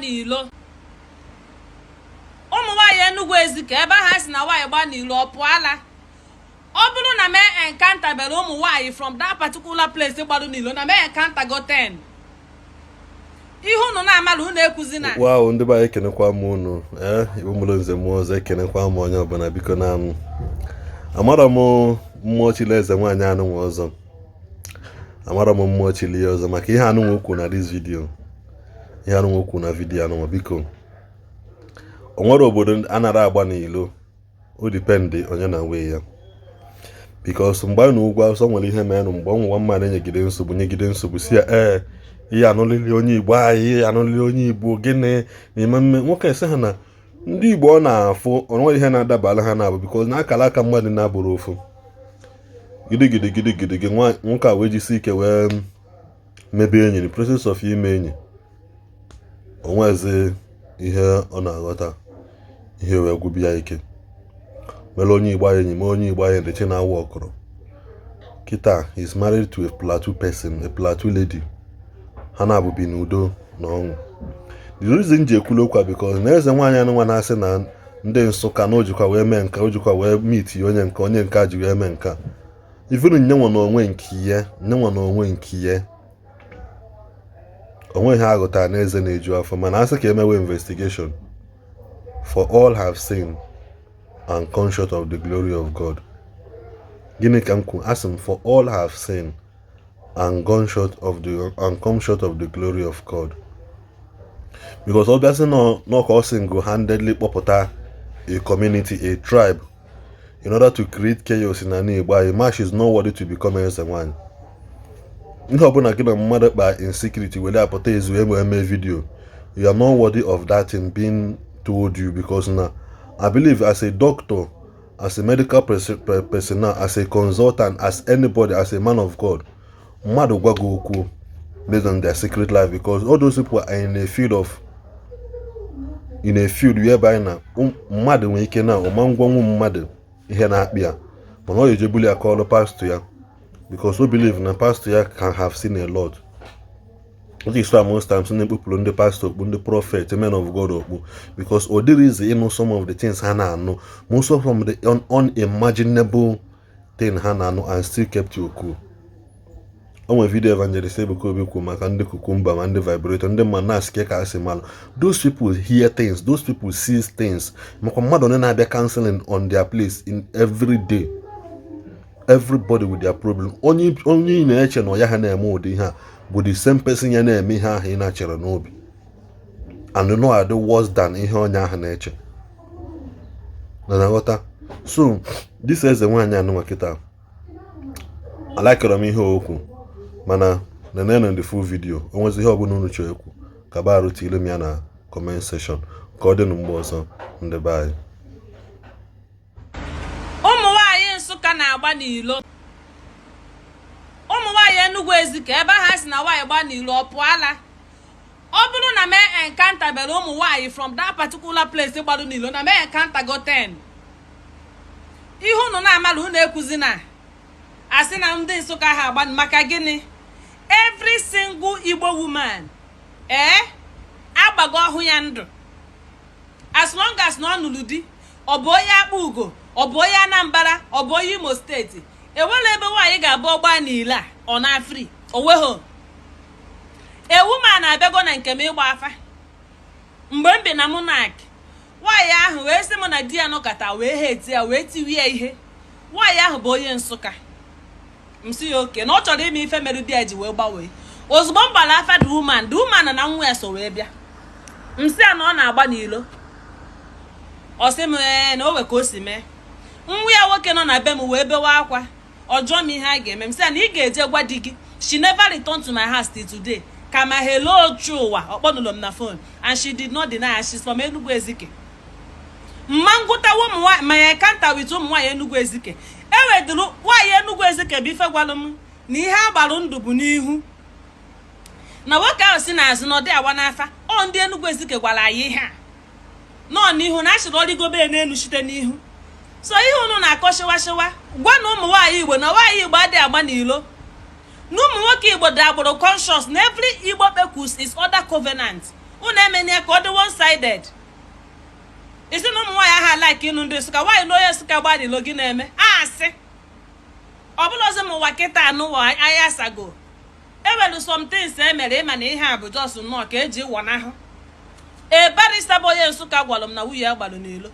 N'ilo ụmụ nwaanyị Enugu Ezike, ebe ahụ a sị na nwaanyị gba n'ilo, ọ pụọla. Ọ bụrụ na mee encounter bere ụmụ nwaanyị from that particular place gbarụ n'ilo, na mee encounter go 10, ihe unu na-amara, unu ekwuzi na Wow, ndị be anyị, ekenekwa m unu. Ee, Igbo mụrụ nze mmụọ ọzọ, ekenekwa m onye ọbụla. Biko, na m amara m mmụọ chili eze nwaanyị anụnwa ọzọ, amara m mmụọ chili ya ọzọ maka ihe anụnwa okwu na this video, ihe anụnwa okwu na video anụnwa. Biko, o nwere obodo anara agba n'ilo. O depend onye na wee ya, because mgbe anyị na ugwu awụsa nwere ihe merenụ mgbe ọnwụnwa mma na-enyegide nsogbu, nyegide nsogbu, si ya ee, ihe anụlili onye Igbo anyị, ihe anụlili onye Igbo, gịnị na-eme mme nwoke ese ha na ndị Igbo ọ na-afụ onwere ihe na-adabara ha na-abụ, because na akara aka mmadụ na-abụrụ ofu. Gidigidi gidigidi gị, nwoke a wee jisi ike wee mebe enyi. The process of ime enyi, onwezi ihe ọ na-aghọta, ihe wee gwubi ya ike mere onye Igbo anyị enyi mee onye Igbo anyị ndechi na-awụ ọkụrụ. Kịta is married to a Plateau person, a Plateau lady. Ha na-abụbi n'udo na ọṅụ. The reason ji ekwulu okwu a, because na eze nwaanyị anụnwa na-asị na ndị Nsụka na o jikwa wee mee nka, o jikwa wee meet onye nke onye nke a ji wee mee nka, even nyenwa na onwe nke ya, nyenwa na onwe nke ya, onwe ha aghọtara na eze na-eju afọ. Mana asị ka emewe investigation, for all have sinned and come short of the glory of God. Gịnị ka m kwu? Asị m, for all have sinned and come short of the glory of God, because ọ bịasị nọ ka ọ single handedly kpọpụta a community, a tribe, in order to create chaos in ala Igbo anyị. March is not worthy to become eze nwaanyị. Ihe ọbụla gị na mmadụ kpa in secret were apụta ezu wee mee video, you are not worthy of that thing being told you, because na I believe as a doctor, as a medical personnel, as a consultant, as anybody, as a man of God, mmadụ gwa gị okwu based on their secret life, because all those people are in a field whereby na mmadụ nwere ike na ọma ngwanwu mmadụ ihe na-akpị ya, mana ọ ga-eje ya kọọrọ pastor ya, because o believe na pastor ya can have seen a lot. Which is why most times na-ekpupụrụ ndị pastor okpu, ndị prophet, men of God okpu, because ọ dịrịzi ịnụ some of the things ha na-anụ, most of them, the unimaginable thing ha na-anụ, and still kept you cool. O nwere video Evangelist Ebuka Obi kwuru maka ndị cucumber ma ndị vibrator, ndị mma na-asị ka asị malụ. Those people hear things, those people see things, makwa mmadụ onye na-abịa counseling on their place in every day, everybody with their problem. Onye onye ị na-eche na ọ ya ha na-eme ụdị ihe a bụ the same person ya na-eme ihe ahụ ị na-chere n'obi, and no adị worse than ihe onye ahụ na-eche na na-aghọta. So this eze nwaanyị anụnwa kịta, alikere m ihe okwu, mana nenenu the full video. O nwezi ihe ọbụla unu chọrọ ekwu, ka barụ tiile m ya na comment section. Ka ọ dị na mgbe ọzọ, ndị be anyị. Ụmụ nwaanyị Nsụka na-agba n'ilo. Ụmụ nwaanyị Enugu Ezike, ebe ahụ a sị na nwaanyị gba n'ilo, ọ pụọla. Ọ bụrụ na mee encounter bere ụmụ nwaanyị from that particular place gbarụ n'ilo, na mee encounter go 10, ihe unu na-amara, unu ekwuzi na asị na ndị Nsụka ha agba. Maka gịnị? Every single Igbo woman, ee, agbago ọhụ ya ndụ, as long as na ọ nụrụ di, ọ bụ onye Akpa Ugo, ọ bụ onye Anambra, ọ bụ onye Imo Steeti, enwere ebe nwaanyị ga-abụ ọgba n'ile a ọ na free onweghị ewu ma na-abịago na nke m ịgba afa. Mgbe m bi na Munak, nwaanyị ahụ wee sị m na di ya nọkọta wee ha eti ya, wee tiwie ya ihe. Nwaanyị ahụ bụ onye Nsụka. M sị ya oke na ọ chọrọ ime ife mere di ya ji wee gbanwee. Ozugbo m gbara afa the woman, the woman na nwa ya so wee bịa. M sị ya na ọ na-agba n'ilo. Ọ sị m ee, na o we ka o si mee. Nwa ya nwoke nọ na be m wee bewe akwa. Ọ jụọ m ihe a ga-eme. M sị ya na ị ga-eje gwa di gị. She never return to my house till today. Ka ma hello ochu ụwa ọ kpọnụlụ m na phone, and she did not deny. She's from Enugu Ezike. Mma ngwụtawa ụmụ nwaanyị ma ya encounter with ụmụ nwaanyị Enugu Ezike. Eweduru nwaanyị Enugu Ezike bụ ife gwalụ m na ihe agbarụ ndụ bụ n'ihu na nwoke ahụ si n'azụ na ọ dị awa n'afa. Ọ ndị Enugu Ezike gwara anyị ihe a nọ n'ihu na achịrị ọrịgobe n'elu site n'ihu. So ihe unu na-akọ shịwa shịwa, gwa na ụmụ nwaanyị Igbo na nwaanyị Igbo adịghị agba n'ilo, na ụmụ nwoke Igbo dị agbụrụ conscious, na every Igbo kpekus is other covenant. Unu emena ya ka ọ dị one sided. Isi na ụmụ nwaanyị aha like ịnụ ndị Nsụka, nwaanyị na onye Nsụka gba n'ilo, gị na-eme asị ọ bụla ọzọ m ụwa kịta anụwa anya asago. Ewelu some things emere ịma na ihe a bụ just nnọọ ka eji wọnahụ. Ee, barrister bụ onye Nsụka gwara m na nwunye ya gbalụ n'ilo.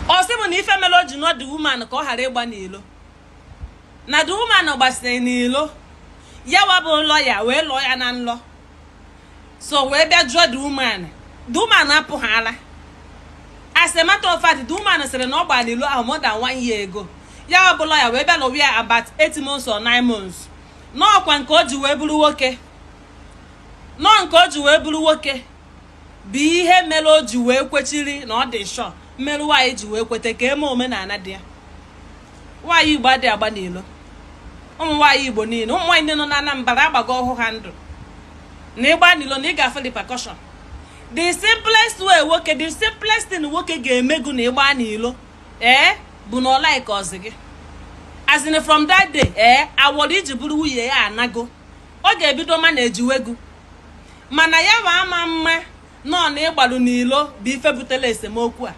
Ọ sị m na ife mere o ji nọ the woman ka ọ ghara ịgba n'ilo, na the woman gbasiri n'ilo, ya wabụ lọya wee lụọ ya na nlọ, so wee bịa jụọ the woman. The woman apụghala. As a matter of fact, the woman sịrị na ọ gbara n'ilo ahụ more than one year ago. Ya bụ lọya wee bịa lụwa ya about 8 months or 9 months. N'ọkwa nke o ji wee bụrụ nwoke, nọọ nke o ji wee bụrụ nwoke bụ ihe mere o ji wee kwechiri na ọ dị sure mmerụ nwaanyị ji wee kwete ka eme omenala dị ya. Nwaanyị Igbo adịghị agba n'ilo. Ụmụ nwaanyị Igbo niile, ụmụ nwaanyị ndị nọ na Anambra, agbago ọhụụ ha ndụ na ịgba n'ilo na ị ga-afụ repercussion. The simplest way nwoke, the simplest thing nwoke ga-emegu na ịgba n'ilo, ee, bụ na ọ like ọzi gị, as in from that day, ee, awọrọ iji bụrụ nwunye ya anago. Ọ ga-ebido ma na-ejiwegu mana ya ma ama mma nọ na ịgbalụ n'ilo bụ ife butere esemokwu a.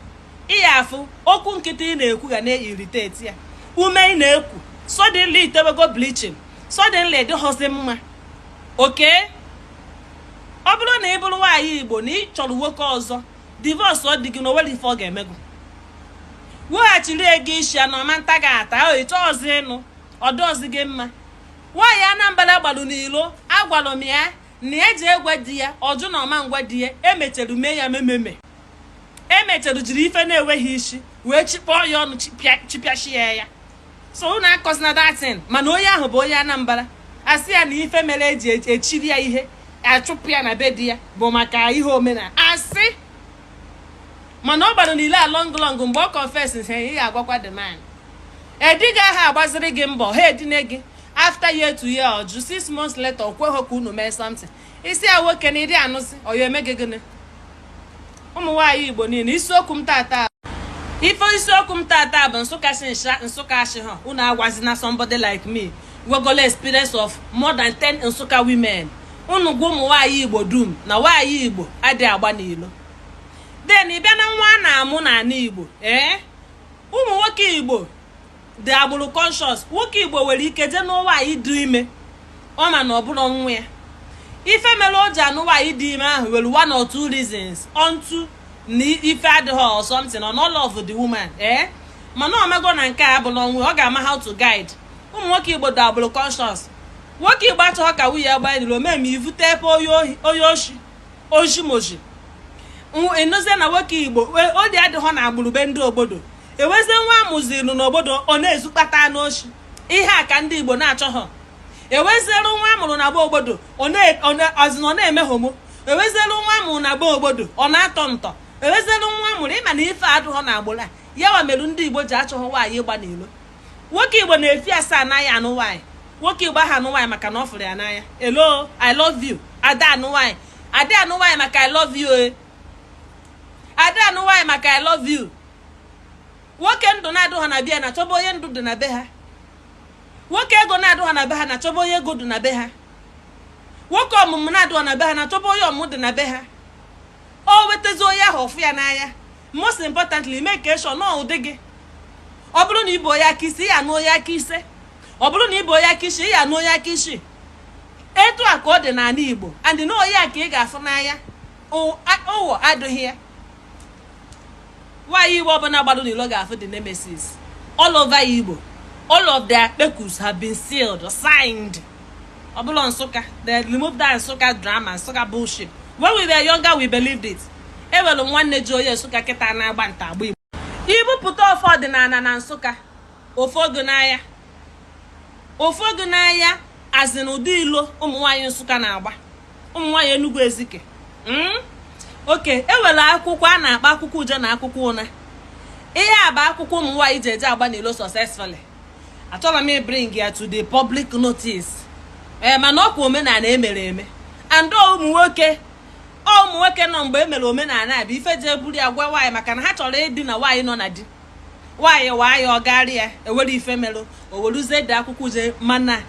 Ịya afụ okwu nkịtị ị na-ekwu ga na-irritate ya, ume ị na-ekwu, suddenly itewego bleaching, suddenly dịghọzi mma. Oke ọ bụrụ na ị bụrụ nwaanyị Igbo na ị chọrọ nwoke ọzọ, divorce ọ dị gị na onwere ife ọ ga-emegụ, weghachiri ego isi ya na ọma nta gị ata o ịchọ ọzọ ịnụ ọdụ ọzọ gị mma. Nwaanyị Anambra gbalụ n'ilo, agwalụ m ya na eji egwe di ya ọjụ na ọma ngwa di ya. Emechara mee ya mememe, emechara jiri ife na-enweghị isi wee chịkpọọ ya ọnụ, chịpịachi ya ya. So unu akọzina datin. Mana onye ahụ bụ onye Anambra, asị ya na ife mere eji echiri ya ihe achụpụ ya na be di ya bụ maka ihe omenala. Asị mana ọ gbara n'ile a long long. Mgbe ọ confess, ị ga-agwakwa the man ediga ahụ agbaziri gị mbọ ha edine gị after year to year, ọjụ 6 months later o kweghị ka unu mee something. Isi ya nwoke na ịdị anụsị ọ ya eme gị gịnị? Ụmụ nwaanyị Igbo niile, isiokwu m tata, ife isiokwu m tata bụ Nsụka si nsha Nsụka ashị ha. Unu agwazina somebody like me wegolo experience of more than 10 Nsụka women. Unu gwa ụmụ nwaanyị Igbo dum na nwaanyị Igbo adịghị agba n'ilo. Then ị bịa na nwa a na-amụ n'ala Igbo, ee, ụmụ nwoke Igbo dị agbụrụ conscious. Nwoke Igbo nwere ike jee nụọ nwaanyị dị ime, ọ ma na ọ bụrụ nwa ya. Ife mere o ji anụ nwaanyị dị ime ahụ nwere one or two reasons onto na ife adịghị or something or not love the woman, ee, mana ọ mago na nke a abụrụ nwa, ọ ga-ama how to guide. Ụmụ nwoke Igbo dị agbụrụ conscious. Nwoke Igbo achọghọ ka nwunye ya gbaa n'ilo mee ma ivute ebe onye oshi oshimoshi ịnụzie na nwoke Igbo odi adịghọ na agbụrụ be ndị obodo ewezie nwa amụziri n'obodo ọ na-ezukpata n'oshi. Ihe a ka ndị Igbo na-achọghọ. Eweziere nwa amụrụ na gba obodo ọzị na ọ na-eme homo. Eweziere nwa amụrụ na gba obodo ọ na-atọ ntọ. Eweziere nwa amụrụ ịma na ife adịghọ na agbụrụ a. Ya wa mere ndị Igbo ji achọghọ nwaanyị ịgba n'ilo. Nwoke Igbo na-efi asaa anaghị anụ nwaanyị. Nwoke Igbo ahụ anụ nwaanyị maka na ọ fụrụ ya n'anya. Hello, I love you. Ada anụ nwaanyị, ada anụ nwaanyị maka I love you. E ada anụ nwaanyị maka I love you. Nwoke ndụ na-adụ ha na bịa na-achọba onye ndụ dị na be ha. Nwoke ego na-adụ ha na be ha na-achọba onye ego dị na be ha. Nwoke ọmụmụ na-adụ ha na be ha na-achọba onye ọmụmụ dị na be ha. O wetazi onye ahụ, ọfụ ya n'anya. Most importantly, make sure na ụdị gị. Ọ bụrụ na ị bụ onye aka isi, ya anụ onye aka ise. Ọ bụrụ na ị bụ onye aka isi, ya anụ onye aka isi. Etu a ka ọ dị n'ala Igbo, and na onye a ka ị ga-afụ n'anya. Ụwọ adịghị ya. Nwaanyị Igbo ọbụla gbado n'ilo ga-afụ the nemesis all over Igbo. All of their kpekus have been sealed, signed. Ọ bụla Nsụka, they remove that Nsụka drama, Nsụka bullshit. When we were younger, we believed it. Ewelu nwanne ji onye Nsụka kịta na-agba nta agba Igbo ibupụta ofe ọdịnala na Nsụka, ofe oge n'anya, ofe oge n'anya azị na ụdị ilo ụmụ nwaanyị Nsụka na-agba, ụmụ nwaanyị Enugu Ezike. Oke ewere akwụkwọ a na-akpọ akwụkwọ uje na akwụkwọ ụna. Ihe a bụ akwụkwọ ụmụ nwaanyị ji eje agba n'ilo successfully. Achọrọ m bring ya to the public notice, ee, mana ọkwa omenala emere eme, and ụmụ nwoke, ọ ụmụ nwoke nọ mgbe e mere omenala a bụ ife ji eburu ya gwa nwaanyị, maka na ha chọrọ ịdị na nwaanyị nọ na di. Nwaanyị waa ya, ọ garị ya ewere ife merụ o weruzie dị akwụkwọ uje. Mana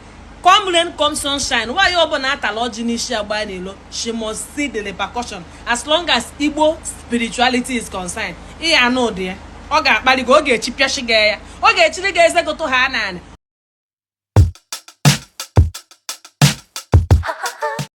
Come rain, come sunshine, nwaanyị ọbụla atala ọjị n'isi agba n'ilo, she must see the repercussion. As long as Igbo spirituality is concerned, ị ya anụ ụdị ya, ọ ga-akparị gị, ọ ga-echipịachi gị ya, ọ ga-echiri gị eze gụtụ ha naanị.